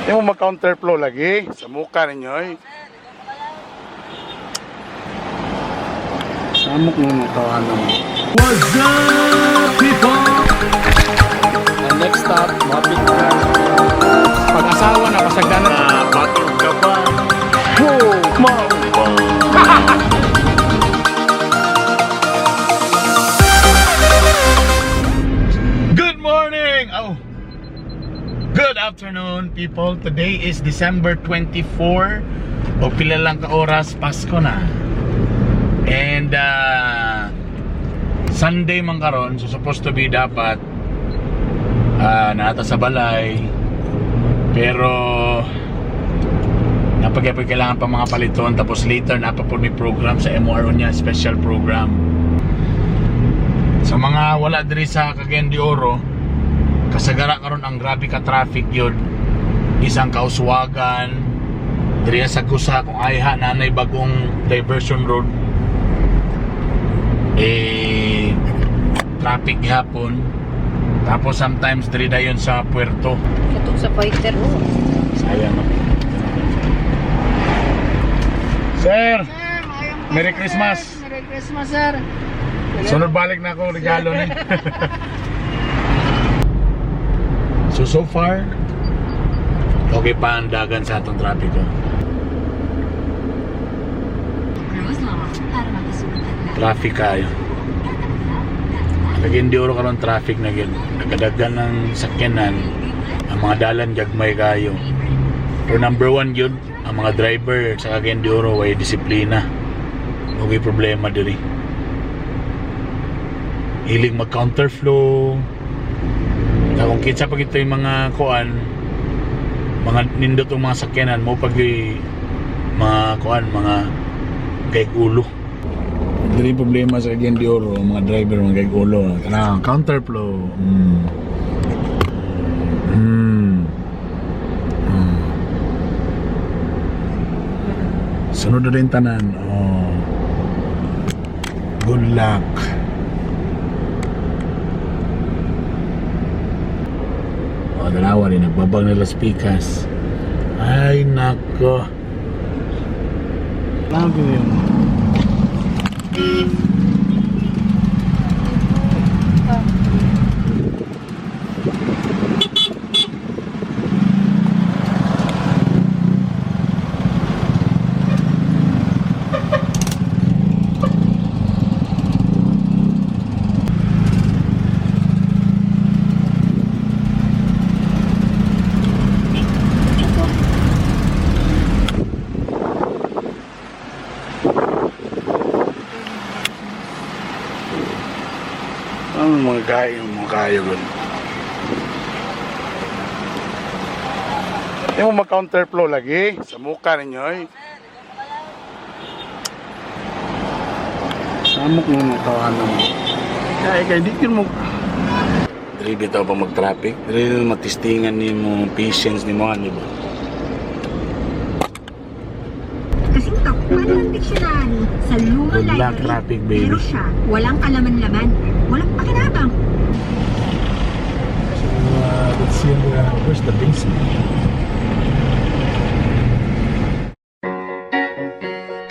Di mo mag-counterflow lagi. Sa muka ninyo eh. Samok mo mga tawanan mo. What's up, people? Ang next stop, mapit na. Pag-asawa na, pasagdanan. Batog ka ba? Whoa, mao ba? Good morning! Oh, good afternoon, people. Today is December 24. O pila lang ka oras, Pasko na. And Sunday man karon, so supposed to be dapat naata sa balay. Pero napagyapoy kailangan pa mga paliton, tapos later napa po may program sa MRO niya, special program. Sa mga wala diri sa Cagayan de Oro, kasagara karon ang grabe ka traffic yun. Isang kauswagan, diri sa Gusa kung ayha nanay bagong diversion road. Eh traffic gihapon. Tapos sometimes diri dayon sa puerto. Katong sa fighter. Oh. Sayang, no? Sir! Merry Christmas! Merry Christmas, sir. Sunod balik na ako regalo ni. So so far okay pa ang dagan sa atong trapiko. Traffic kayo. Cagayan de Oro karon traffic na gyud. Nagkadagan ng sakyanan, ang mga dalan gagmay kayo. Pero number one yun, ang mga driver sa Cagayan de Oro way disiplina. Okay problema diri. Hilig mag counterflow. Kung kitsa pag ito yung mga kuan, mga nindot ang mga sakyanan mo pag mga kuan, mga gayg ulo. Diri problema sa Cagayan de Oro, ang mga driver mga gayg ulo. Kanang counterflow. Sunod na rin tanan. Oh. Good luck. Oh, dalawa rin. Nagbabang nila speakers. Ay, nako. Lagi yun. Ano mga gaya yung mga kayo gud? Di mo mag-counterflow lagi sa muka ninyo eh. Samok mo mga tawanan mo. Kaya kay di yun mo. Diri bitaw pa mag-traffic. Diri matistingan ni mo patience ni mo ani ba. Kasing takpan ng dictionary sa lumang Good luck, library. traffic, baby. Pero siya, walang kalaman-laman, walang pakinabang. So, let's see where's the basement?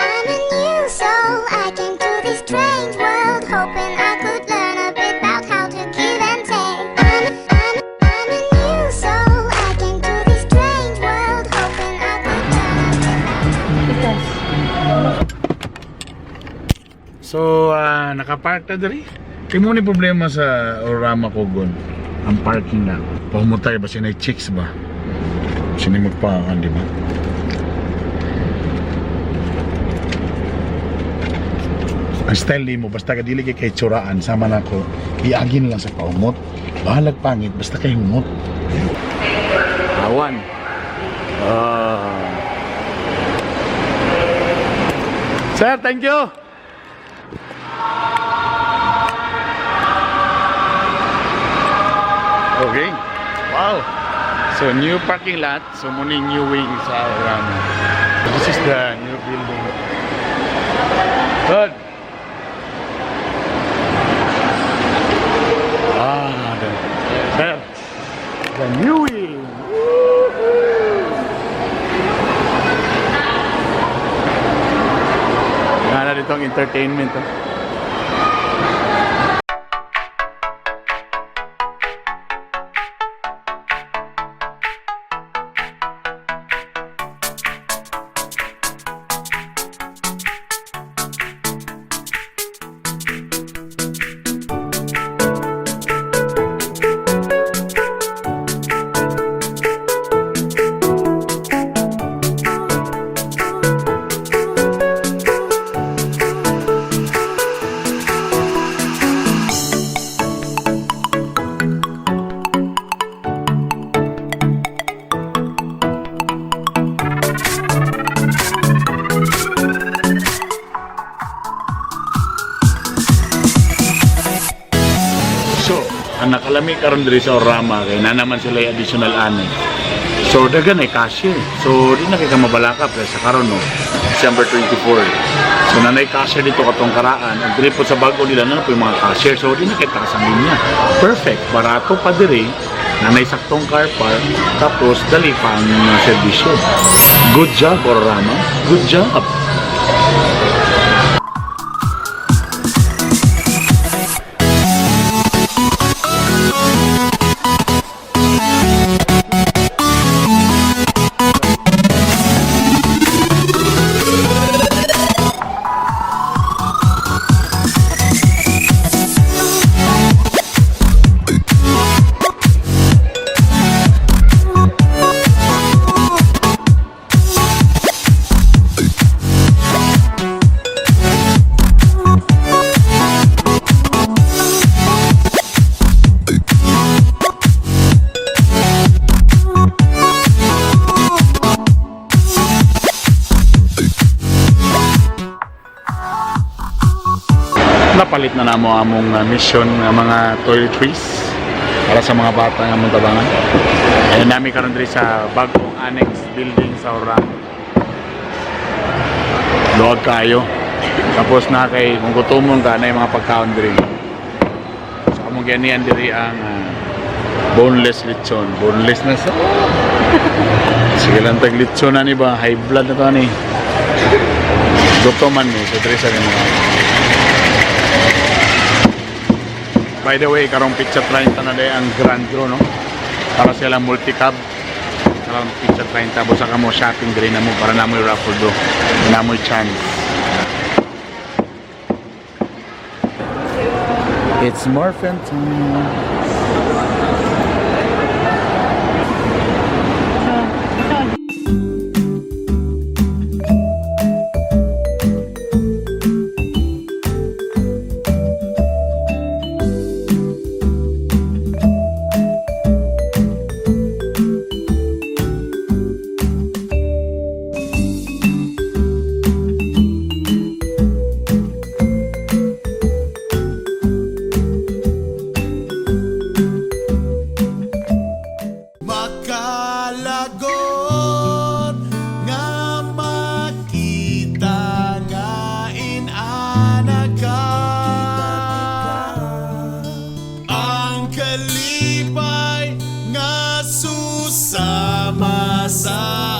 I'm a new soul. I came to this strange world hoping I could learn a bit about how to give and take. I'm a new soul. I came to this strange world hoping I could learn a bit about So, nakapark na diri. Kay mo ni problema sa Orama Kogon. Ang parking na. Pahumutay ba sinay chicks ba? Sinay magpaan, di ba? Ang style ni mo, basta ka dili kay kay tsuraan, sama na ko, iagin lang sa paumot. Bahalag pangit, basta kay humot. Awan. Ah. Sir, thank you. Okay. Wow. So new parking lot. So muna yung new wing sa Orama. This is the new building. Good. Ah, the, there. The new wing. Woohoo! entertainment. Oh. So, ang nakalami karon diri sa Orama kay na naman sila yung additional ani. So, dagan ay cashier. So, di na kay ka mabalaka pre sa karon, no. December 24. So, nanay cashier dito katong karaan. Ang diri po sa bago nila na po yung mga cashier. So, di na kay taas ang linya. Perfect. Barato pa diri. Nanay saktong car park. Tapos, dali pa ang serbisyo. Good job, Orama. Good job. Napalit na namo among mission nga mga toiletries para sa mga bata nga among tabangan. Ayun nami karon diri sa bagong annex building sa Orang. Luwag kayo. Tapos na kay kung gutomon ka na yung mga pagkaon diri. So among ganian diri ang boneless lechon. Boneless na sa. Sige lang tag lechon na ni ba, high blood na to ni. Gutoman ni so diri sa mga. By the way, karong pizza 30 na day ang Grand Draw, no? Para sila multicab. Karong pizza 30, busa ka mo shopping diri na mo para na mo raffle draw. Na mo chance. It's morphin time. Makalagot nga makita nga inana ka. Ang kalipay nga susama sa